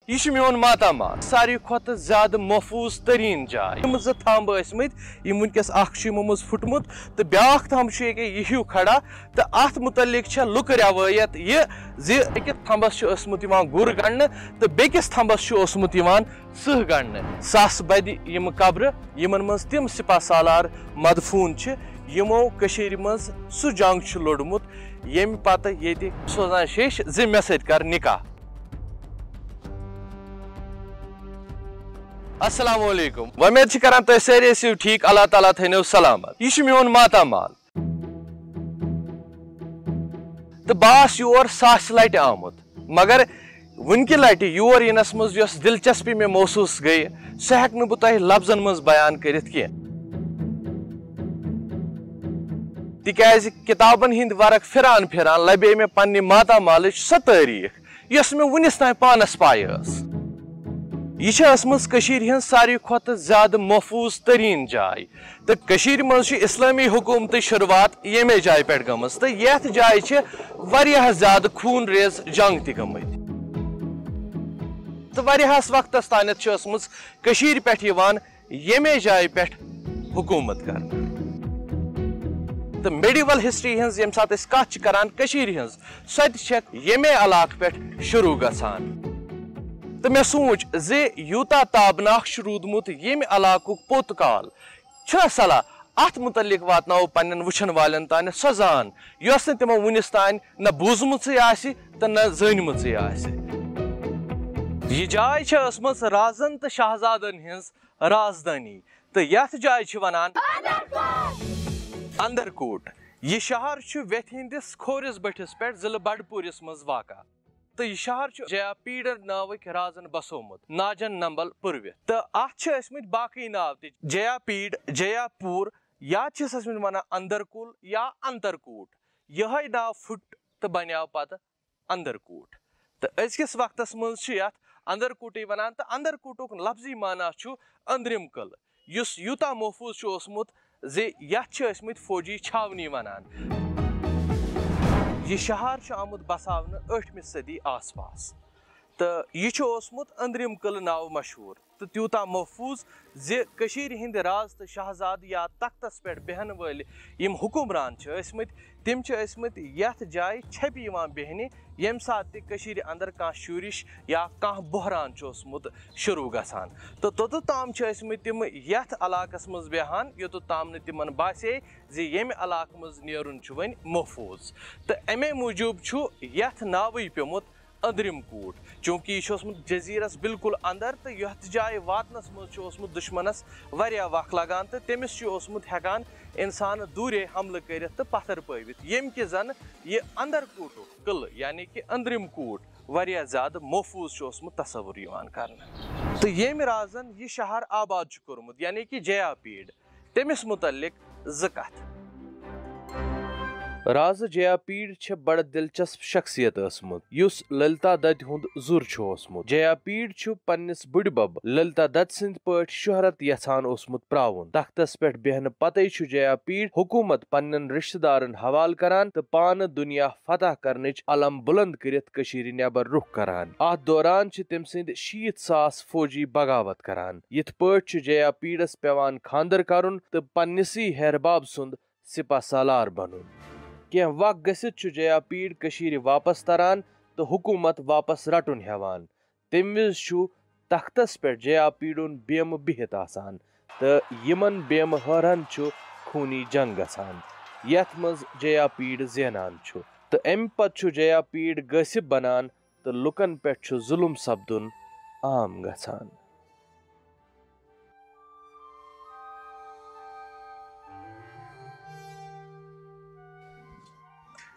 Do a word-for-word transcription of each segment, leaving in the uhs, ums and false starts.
یہِ چھُ میون ماتامال، ساروی کھۄتہٕ زیادٕ محفوٗظ تریٖن جاے۔ یِم زٕ تھمب ٲسۍ مٕتۍ، یِم وٕنکیٚس اکھ چھُ یِمو منٛز پھُٹمُت تہٕ بیٛاکھ تھمب چھُ ییٚکیٛاہ یہِ ہیوٗ کھڑا، تہٕ اَتھ مُتعلِق چھےٚ لُکہٕ رٮ۪وٲیت یہِ زِ أکِس تھمبس چھُ اوسمُت یِوان گُر گنٛڈنہٕ تہٕ بیٚکِس تھمبس چھُ اوسمُت یِوان سٕہہ گنٛڈنہٕ۔ ساسہٕ بَدِ یِم قبرٕ، یِمن منٛز تِم سپاہ سالار مدفوٗن چھِ، یِمو کٔشیٖرِ منٛز سُہ جنگ چھُ لوٚڑمُت، ییٚمہِ پتہٕ ییٚتہِ سوزان شیٚچھ زِ مےٚ سۭتۍ کر نکاح۔ السلام علیکم، وۄمید چھِ کران تُہۍ سٲری ٲسِو ٹھیٖک، اللہ تعالیٰ تھٲینو سلامت۔ یہِ چھُ میون ماتامال۔ تہٕ بہٕ آس یور ساسہِ لٹہِ آمُت، مگر وٕنکہِ لٹہِ یور یِنس منٛز یۄس دلچسپی مےٚ محسوٗس گٔیہِ، سۄ ہٮ۪کہٕ نہٕ بہٕ تۄہہِ لفظن منٛز بیان کٔرِتھ کینٛہہ۔ تِکیازِ کِتابن ہٕنٛدۍ ورق پھِران پھِران لبے مےٚ پننہِ ماتامالٕچ سۄ تٲریٖخ، یۄس مےٚ وُنِس تام پانس پاے ٲس۔ یہِ چھےٚ ٲسمٕژ کٔشیٖرِ ہٕنٛز ساروی کھۄتہٕ زیادٕ محفوٗظ تریٖن جاے، تہٕ کٔشیٖرِ منٛز چھِ اسلٲمی حکوٗمتٕچ شروٗعات ییٚمے جایہِ پٮ۪ٹھ گٔمٕژ، تہٕ یتھ جایہِ چھِ واریاہ زیادٕ خوٗن ریز جنگ تہِ گٔمٕتۍ۔ تہٕ واریاہس وقتس تانٮ۪تھ چھِ ٲسمٕژ کٔشیٖرِ پٮ۪ٹھ یِوان ییٚمے جایہِ پٮ۪ٹھ حکوٗمت کرنہٕ۔ تہٕ میڈیول ہسٹری ہٕنٛز ییٚمہِ ساتہٕ أسۍ کتھ چھِ کران کٔشیٖرِ ہٕنٛز، سۄ تہِ چھےٚ ییٚمے علاقہٕ پٮ۪ٹھ شروٗع گژھان۔ تہٕ مےٚ سوٗنٛچ زِ یوٗتاہ تابناک چھُ روٗدمُت ییٚمہِ علاقُک پوٚت کال، چھُنہ صلاح اتھ مُتعلق واتناوو پننٮ۪ن وٕچھن والٮ۪ن تانٮ۪تھ سۄ زان، یۄس نہٕ تِمو وُنِس تام نہ بوٗزمٕژٕے آسہِ تہٕ نہ زٲنمٕژٕے آسہِ۔ یہِ جاے چھےٚ ٲسمٕژ رازن تہٕ شاہزادن ہٕنٛز رازدٲنی، تہٕ یتھ جایہِ چھِ ونان اندرکوٹ۔ یہِ شہر چھُ ویتھِ ہٕنٛدِس کھورِس بٔٹھِس پٮ۪ٹھ ضلعہٕ بنڈپوٗرِس منٛز واقع، تہٕ یہِ شہر چھُ جیا پیٖڑ ناوٕکۍ رازن بسومُت ناجن نمبل پُروِتھ، تہٕ اتھ چھِ ٲسمٕتۍ باقٕے ناو تہِ، جیا پیٖڑ، جیا پوٗر، یا چھِس ٲسمٕتۍ ونان اندرکُل یا انترکوٹ۔ یِہوٚے ناو پھُٹ تہٕ بنیٛاو پتہٕ اندرکوٹ۔ تہٕ أزکِس وقتس منٛز چھِ یتھ اندرکوٹٕے ونان، تہٕ اندرکوٹُک لفظی معنی چھُ أنٛدرِم قلعہٕ، یُس یوٗتاہ محفوٗظ چھُ اوسمُت زِ یتھ چھِ ٲسمٕتۍ فوجی چھاونی ونان۔ یہِ شہر چھُ آمُت بساونہٕ ٲٹھمہِ صدی آس پاس، تہٕ یہِ چھُ اوسمُت أنٛدرِم قلعہٕ ناوٕ مشہوٗر۔ تہٕ تیوٗتاہ محفوٗظ زِ کٔشیٖرِ ہٕنٛدۍ راز تہٕ شاہزادٕ یا تختس پٮ۪ٹھ بیٚہن وٲلۍ یِم حُکمران چھِ ٲسمٕتۍ، تِم چھِ ٲسمٕتۍ یَتھ جایہِ چھپہِ یِوان بیٚہنہِ، ییٚمہِ ساتہٕ تہِ کٔشیٖرِ اندر کانٛہہ شوٗرِش یا کانٛہہ بحران چھُ اوسمُت شروٗع گژھان۔ تہٕ توٚتتھ تام چھِ ٲسمٕتۍ تِم یَتھ علاقس منٛز بیٚہان، یوٚتتھ تام نہٕ تِمن باسے زِ ییٚمہِ علاقہٕ منٛز نیرُن چھُ وۄنۍ محفوٗظ۔ تہٕ اَمے موٗجوٗب چھُ یَتھ ناوٕے پیوٚمُت أنٛدرِم کوٗٹ، چوٗنٛکہِ یہِ چھُ اوسمُت جزیٖرس بالکل اندر، تہٕ یتھ جایہِ واتنس منٛز چھُ اوسمُت دُشمنس واریاہ وق لگان، تہٕ تٔمِس چھُ اوسمُت ہٮ۪کان انسان دوٗرے حملہٕ کٔرِتھ تہٕ پتھر پٲوِتھ، ییٚمہِ کہِ زن یہِ اندر کوٗٹُک قلعہٕ، یعنی کہِ أنٛدرِم کوٗٹ، واریاہ زیادٕ محفوٗظ چھُ اوسمُت تصور یِوان کرنہٕ۔ تہٕ ییٚمۍ رازن یہِ شہر آباد چھُ کوٚرمُت، یعنی کہِ جیا پیٖڑ، تٔمِس مُتعلِق زٕ کَتھٕ۔ رازٕ جیا پیٖڑ چھےٚ بڑٕ دلچسپ شخصیت ٲسمٕژ، یُس للتا دتہِ ہُنٛد زُر چھُ اوسمُت۔ جیا پیٖڑ چھُ پننِس بُڈِ بب للتا دت سٕنٛدۍ پٲٹھۍ شہرت یژھان اوسمُت پراوُن۔ تختس پٮ۪ٹھ بیہنہٕ پتے چھُ جیا پیٖڑ حکوٗمت پننٮ۪ن رشتہٕ دارن حوالہٕ کران تہٕ پانہٕ دُنیا فتح کرنٕچ علم بلند کٔرِتھ کٔشیٖرِ نٮ۪بر رُخ کران۔ اتھ دوران چھِ تٔمۍ سٕنٛدۍ شیٖتھ ساس فوجی بغاوت کران۔ یِتھ پٲٹھۍ چھُ جیا پیٖڑس پٮ۪وان خانٛدر کرُن تہٕ پننِسٕے ہیہرباب سُنٛد سپہ سالار بنُن۔ کینٛہہ وق گٔژھِتھ چھُ جیا پیٖڑ کٔشیٖرِ واپس تران تہٕ حکوٗمت واپس رٹُن ہٮ۪وان۔ تَمہِ وِزِ چھُ تختس پٮ۪ٹھ جیا پیٖڑُن بیمہٕ بِہِتھ آسان تہٕ یِمن بیمہٕ ہٲرہن چھُ خوٗنی جنگ گژھان، یتھ منٛز جیا پیٖڑ زینان چھُ۔ تہٕ اَمہِ پتہٕ چھُ جیا پیٖڑ غٲصِب بنان تہٕ لُکن پٮ۪ٹھ چھُ ظُلُم سپدُن عام گژھان۔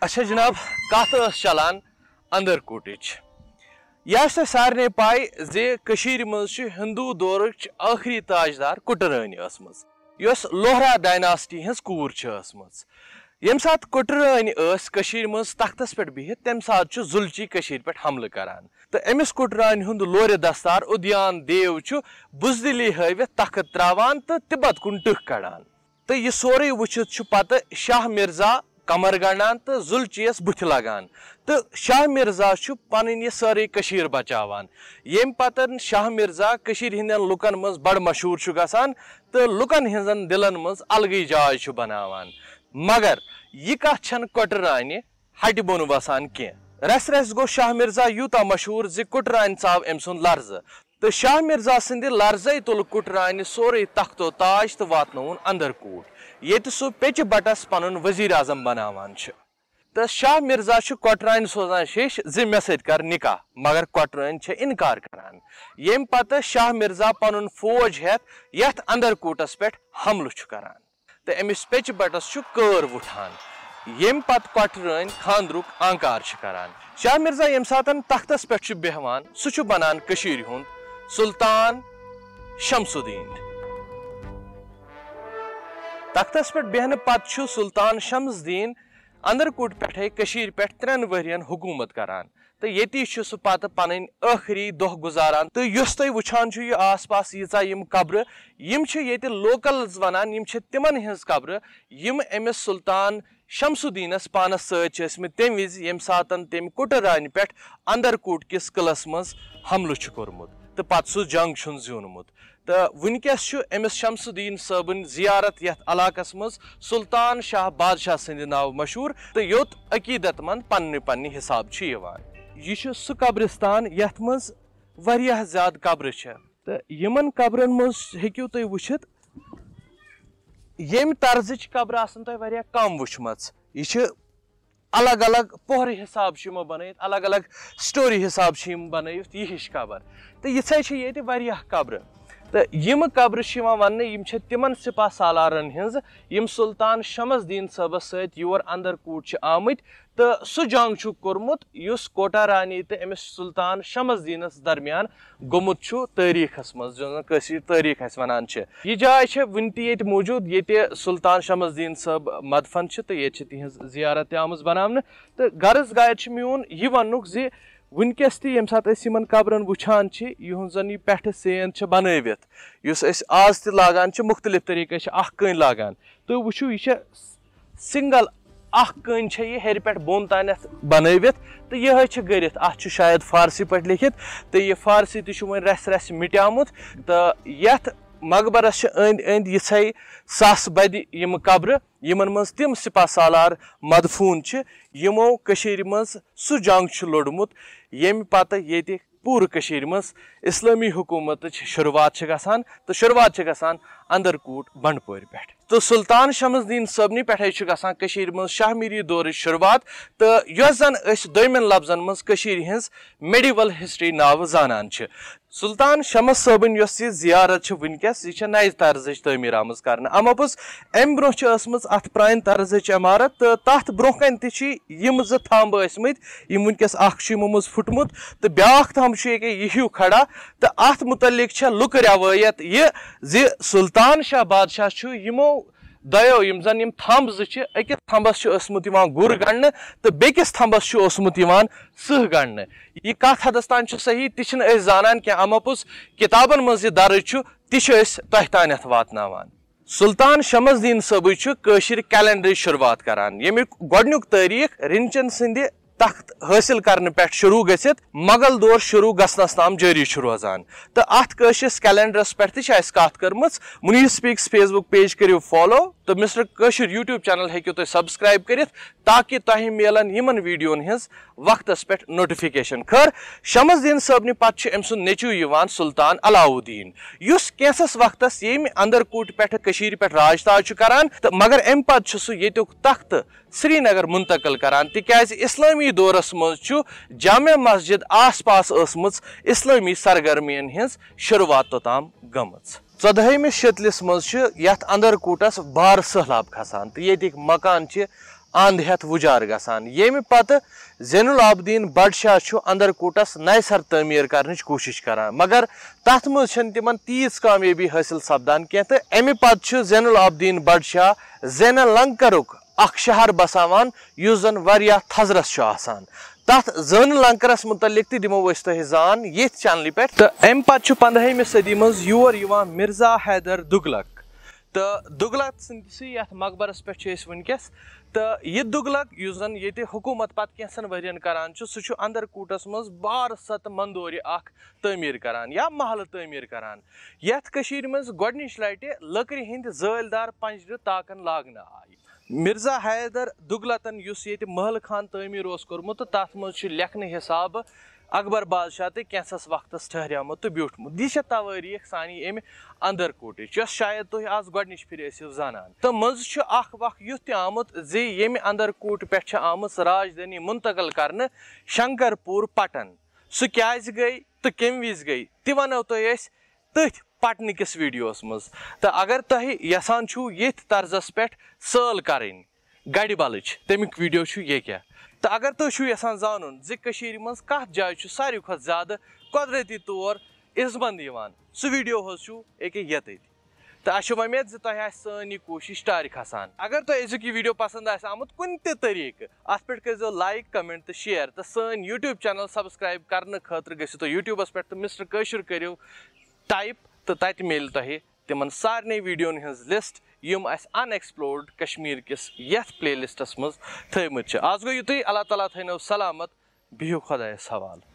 اچھا جناب، کتھ ٲس چلان اندر کوٹٕچ۔ یہِ آسہِ تۄہہِ سارنٕے پاے زِ کٔشیٖرِ منٛز چھِ ہندو دورٕچ ٲخری تاجدار کُٹرٲنۍ ٲسمٕژ، یۄس لوہرا ڈایناسٹی ہٕنٛز کوٗر چھِ ٲسمٕژ۔ ییٚمہِ ساتہٕ کُٹرٲنۍ ٲسۍ کٔشیٖرِ منٛز تختس پٮ۪ٹھ بِہِتھ، تَمہِ ساتہٕ چھُ زُلچی کٔشیٖرِ پٮ۪ٹھ حملہٕ کران۔ تہٕ أمِس کُٹرانہِ ہُنٛد لورِ دستار اُدیان دیو چھُ بُزدِلی ہٲوِتھ تخت تراوان تہٕ تِبت کُن ٹٕکھ کڑان۔ تہٕ یہِ سورُے وٕچھِتھ چھُ پتہٕ شاہ مرزا کمر گنڈان تہٕ زُلچیس بُتھِ لگان۔ تہٕ شاہ مرزا چھُ پنٕنۍ یہِ سٲرٕے کٔشیٖر بچاوان۔ ییٚمہِ پتہٕ شاہ مرزا کٔشیٖرِ ہٕنٛدٮ۪ن لُکن منٛز بڑٕ مشہوٗر چھُ گژھان تہٕ لُکن ہٕنٛزن دِلن منٛز الگٕے جاے چھُ بناوان۔ مگر یہِ کتھ چھنہٕ کۄٹہٕ رانہِ ہٹہِ بۄن وسان کینٛہہ۔ رژھِ رژھِ گوٚو شاہ مرزا یوٗتاہ مشہوٗر زِ کۄٹہٕ رانہِ ژاو أمۍ سُنٛد لرزٕ۔ تہٕ شاہ مرزا سٕنٛدِ لرزے تُل کۄٹہٕ رانہِ سورُے تخت و تاج تہٕ واتنووُن اندر کوٗٹ، ییٚتہِ سُہ پیٚچہِ بٹس پنُن وزیر اعظم بناوان چھِ۔ تہٕ شاہ مرزا چھُ کۄٹہٕ رانہِ سوزان شیٚش زِ مےٚ سۭتۍ کر نکاح، مگر کۄٹہٕ رٲنۍ چھےٚ انکار کران۔ ییٚمہِ پتہٕ شاہ مرزا پنُن فوج ہٮ۪تھ یتھ اندر کوٗٹس پٮ۪ٹھ حملہٕ چھُ کران تہٕ أمِس پیٚچہِ بٹس چھُ کٲر وُٹھان، ییٚمہِ پتہٕ کۄٹہٕ رٲنۍ خانٛدرُک آنکار چھِ کران۔ شاہ مرزا ییٚمہِ ساتن تختس پٮ۪ٹھ چھُ بیٚہوان، سُہ چھُ بنان کٔشیٖرِ ہُنٛد سلطان شمس الدین۔ تختس پٮ۪ٹھ بیٚہنہٕ پتہٕ چھُ سلطان شمس الدین اندر کوٗٹ پٮ۪ٹھے کٔشیٖرِ پٮ۪ٹھ ترٛٮ۪ن ؤرین حکوٗمت کران۔ تہٕ ییٚتی چھُ سُہ پتہٕ پنٕنۍ ٲخری دۄہ گُزاران۔ تہٕ یۄس تُہۍ وٕچھان چھِو یہِ آس پاس ییٖژاہ یِم قبرٕ، یِم چھِ ییٚتہِ locals ونان، یِم چھِ تِمن ہٕنٛز قبرٕ، یِم أمِس سلطان شمس الدینس پانس سۭتۍ چھِ ٲسمٕتۍ تَمہِ وِزِ، ییٚمہِ ساتن تٔمۍ کۄٹہٕ رانہِ پٮ۪ٹھ اندر کوٗٹ کِس قلعس منٛز حملہٕ چھُ کوٚرمُت تہٕ پتہٕ سُہ جنگ چھُن زیوٗنمُت۔ تہٕ وٕنکیٚس چھُ أمِس شمس الدین صٲبٕنۍ زیارت یتھ علاقس منٛز سلطان شاہ بادشاہ سٕنٛدِ ناوٕ مشہوٗر، تہٕ یوٚت عقیدت مند پننہِ پننہِ حساب چھِ یِوان۔ یہِ چھُ سُہ قبرستان یتھ منٛز واریاہ زیادٕ قبرٕ چھِ، تہٕ یِمن قبرن منٛز ہیٚکِو تُہۍ وٕچھِتھ، ییٚمہِ طرزٕچ قبرٕ آسن تۄہہِ واریاہ کم وٕچھمژ۔ یہِ چھِ الگ الگ پوہرٕ حساب چھِ یِمو بنٲیِتھ، الگ الگ story حساب چھِ یِم بنٲیِتھ یہِ ہِش قبر۔ تہٕ یِژھے چھِ ییٚتہِ واریاہ قبرٕ۔ تہٕ یِم قبرٕ چھِ یِوان وننہٕ، یِم چھِ تِمن سپاہ سالارن ہٕنٛز، یِم سلطان شمس الدین صٲبس سۭتۍ یور اندر کوٗٹ چھِ آمٕتۍ تہٕ سُہ جنگ چھُکھ کوٚرمُت، یُس کوٹہ رانی تہٕ أمِس سلطان شمس الدینس درمیان گوٚمُت چھُ تٲریٖخس منٛز، یُس زن کٲشِر تٲریٖخ اَسہِ ونان چھِ۔ یہِ جاے چھےٚ وُنہِ تہِ ییٚتہِ موٗجوٗد، ییٚتہِ سلطان شمس الدین صٲب مدفن چھِ تہٕ ییٚتہِ چھِ تِہنٛز زیارت تہِ آمٕژ بناونہٕ۔ تہٕ غرض گایر چھُ میون یہِ وننُک زِ وُنکیٚس تہِ ییٚمہِ ساتہٕ أسۍ یِمن قبرن وٕچھان چھِ، یِہُنٛد زن یہِ پٮ۪ٹھٕ سین چھِ بنٲوِتھ، یُس أسۍ آز تہِ لاگان چھِ، مُختٔلِف طٔریٖقہٕ چھِ اکھ کٲنۍ لاگان۔ تُہۍ وٕچھِو، یہِ چھےٚ single اکھ کٲنۍ چھےٚ یہِ ہیٚرِ پٮ۪ٹھ بۄن تانٮ۪تھ بنٲوِتھ، تہٕ یِہوٚے چھِ گٔرِتھ۔ اَتھ چھُ شاید فارسی پٲٹھۍ لیٚکھِتھ، تہٕ یہِ فارسی تہِ چھُ وۄنۍ رَسہِ رَسہِ مِٹیومُت۔ تہٕ یَتھ مقبرَس چھِ أنٛدۍ أنٛدۍ یِژھَے ساسہٕ بَدِ یِم قبرٕ، یِمَن منٛز تِم سپاہ سالار مدفوٗن چھِ، یِمو کٔشیٖرِ منٛز سُہ جنگ چھُ لوٚڑمُت، ییٚمہِ پتہٕ ییٚتہِ پوٗرٕ کٔشیٖرِ منٛز اسلٲمی حکوٗمتٕچ شروٗعات چھِ گژھان، تہٕ شروٗعات چھِ گژھان اندر کوٗٹ بنڈپورِ پٮ۪ٹھ۔ تہٕ سلطان شمس الدین صٲبنہِ پٮ۪ٹھے چھُ گژھان کٔشیٖرِ منٛز شاہ میٖری دورٕچ شروٗعات، تہٕ یۄس زن أسۍ دوٚیمٮ۪ن لفظن منٛز کٔشیٖرِ ہٕنٛز medieval history ناوٕ زانان چھِ۔ سلطان شمس صٲبٕنۍ یۄس یہِ زیارت چھِ وٕنکیٚس، یہِ چھےٚ نَیہِ طرزٕچ تعمیٖر آمٕژ کرنہٕ۔ اَمہِ پوٚز اَمہِ برونٛہہ چھِ ٲسمٕژ اَتھ پرٛانہِ طرزٕچ عمارت، تہٕ تَتھ برونٛہہ کنہِ تہِ چھِ یِم زٕ تھمب ٲسمٕتۍ، یِم وٕنکیٚس اکھ چھُ یِمو منٛز پھُٹمُت تہٕ بیٛاکھ تھمب چھُ ییٚکیٛاہ یہِ ہیوٗ کھڑا۔ تہٕ اَتھ مُتعلِق چھےٚ لُکہٕ رٮ۪وٲیت یہِ زِ سلطان شاہ بادشاہ چھُ یِمو دۄیو، یِم زن یِم تھمب زٕ چھِ، أکِس تھمبس چھُ اوسمُت یِوان گُر گنڈنہٕ تہٕ بیٚکِس تھمبس چھُ اوسمُت یِوان سٕہہ گنڈنہٕ۔ یہِ کتھ حدس تام چھُ صحیح، تہِ چھِنہٕ أسۍ زانان کینٛہہ، اَمہِ پوٚز کِتابن منٛز یہِ درٕج چھُ، تہِ چھِ أسۍ تۄہہِ تانٮ۪تھ واتناوان۔ سلطان شمس الدین صٲبٕے چھُ کٲشِر کیلنڈرٕچ شروٗعات کران، ییٚمیُک گۄڈٕنیُک تٲریٖخ رِنچن سٕنٛدِ تخت حٲصِل کرنہٕ پٮ۪ٹھ شروٗع گٔژھِتھ مغل دور شروٗع گژھنس تام جٲری چھُ روزان۔ تہٕ اتھ کٲشرِس کیلنڈرس پٮ۪ٹھ تہِ چھِ اَسہِ کتھ کٔرمٕژ۔ مُنیٖر سپیکس Facebook page کٔرِو follow تہٕ مسٹر کٲشُر YouTube channel ہیٚکِو تُہۍ subscribe کٔرِتھ، تاکہِ تۄہہِ میلن یِمن ویڈیون ہٕنٛز وقتس پٮ۪ٹھ notification۔ خٲر، شمس الدین صٲبنہِ پتہٕ چھُ أمۍ سُنٛد نیٚچوٗ یِوان سلطان علاؤالدین، یُس کینٛژھس وقتس ییٚمہِ اندر کوٗٹہِ پٮ۪ٹھٕ کٔشیٖرِ پٮ۪ٹھ راج تاج چھُ کران، تہٕ مگر اَمہِ پتہٕ چھُ سُہ ییٚتیُک تخت سرینگر منتقل کران، تِکیازِ اسلٲمی دورس منٛز چھُ جامع مسجد آس پاس ٲسمٕژ اسلٲمی سرگرمین ہٕنٛز شروٗعات توٚتام گٔمٕژ۔ ژۄدہٲیمہِ شتلِس منٛز چھِ یتھ اندر کوٗٹس بار سٔہلاب کھسان تہٕ ییٚتِکۍ مکان چھِ اند ہٮ۪تھ وُجار گژھان، ییٚمہِ پتہٕ زین العابدین بڈشاہ چھُ اندر کوٗٹس نوِ سر تعمیٖر کرنٕچ کوٗشش کران، مگر تتھ منٛز چھنہٕ تِمن تیٖژ کامیٲبی حٲصِل سپدان کینٛہہ، تہٕ امہِ پتہٕ چھُ زین العابدین بڈشاہ زینہ لنکرُک اکھ شہر بساوان، یُس زن واریاہ تھزرس چھُ آسان۔ تتھ زینہ لنکرس متعلق تہِ دِمو أسۍ تۄہہِ زان ییٚتھۍ چینلہِ پٮ۪ٹھ۔ تہٕ امہِ پتہٕ چھُ پندہٲیمہِ صدی منٛز یور یِوان مرزا حیدر تغلق، تہٕ دُگلت سٕنٛدسٕے یَتھ مقبرس پٮ۪ٹھ چھِ أسۍ وٕنکیٚس۔ تہٕ یہِ دُگلت، یُس زَن ییٚتہِ حکوٗمت پتہٕ کینٛژھن ؤرین کران چھُ، سُہ چھُ اندر کوٗٹس منٛز بارٕ ستہٕ مندورِ اکھ تعمیٖر کران یا محلہٕ تعمیٖر کران، یَتھ کٔشیٖرِ منٛز گۄڈٕنِچ لٹہِ لٔکرِ ہٕنٛدۍ زٲلۍ دار پنجرِ تاکن لاگنہٕ آیہِ۔ مرزا حیدر دُگلتن، یُس ییٚتہِ محلہٕ خان تعمیٖر اوس کوٚرمُت، تہٕ تَتھ منٛز چھُ لیکھنہٕ حسابہٕ اکبر بادشاہ تہِ کینٛژھس وقتس ٹھہریومُت تہٕ بیوٗٹھمُت۔ یہِ چھےٚ توٲریٖخ سانہِ اَمہِ اندر کوٗٹٕچ، یۄس شاید تُہۍ آز گۄڈٕنِچ پھِرِ ٲسِو زانان۔ تہٕ منٛزٕ چھُ اکھ وقت یُتھ تہِ آمُت زِ ییٚمہِ اندر کوٗٹہٕ پٮ۪ٹھ چھِ آمٕژ راجدھانی منتقل کرنہٕ شنکرپور پٹن۔ سُہ کیازِ گٔے تہٕ کَمہِ وِزِ گٔے، تہِ وَنو تۄہہِ أسۍ تٔتھۍ پٹنہٕ کِس ویڈیوس منٛز۔ تہٕ اگر تۄہہِ یژھان چھُو ییٚتھۍ طرزس پٮ۪ٹھ سٲل کرٕنۍ، گڑِ بلٕچ، تَمیُک ویڈیو چھُ ییٚکیٛاہ۔ تہٕ اگر تُہۍ چھِو یژھان زانُن زِ کٔشیٖرِ منٛز کتھ جایہِ چھُ ساروی کھۄتہٕ زیادٕ قۄدرٔتی طور اِزمنٛد یِوان، سُہ ویڈیو حظ چھُ ییٚکیٛاہ ییٚتٮ۪تھ۔ تہٕ اَسہِ چھِ وۄمید زِ تۄہہِ آسہِ سٲنۍ یہِ کوٗشِش ٹارِ کھسان۔ اگر تۄہہِ أزیُک یہِ ویڈیو پسنٛد آسہِ آمُت کُنہِ تہِ طریٖقہٕ، اَتھ پٮ۪ٹھ کٔرۍزیو like، comment تہٕ share، تہٕ سٲنۍ YouTube channel subscribe کرنہٕ خٲطرٕ گٔژھِو تُہۍ YouTubeس پٮ۪ٹھ تہٕ مسٹر کٲشُر کٔرِو type، تہٕ تَتہِ میلہِ تۄہہِ تِمن سارنٕے ویڈیون ہٕنٛز list، یِم اَسہِ unexplored کشمیر کِس یَتھ playlistس منٛز تھٲومٕتۍ چھِ۔ آز گوٚو یُتُے، اللہ تعالیٰ تھٲینو سلامت، بِہِو خۄدایس حوالہٕ۔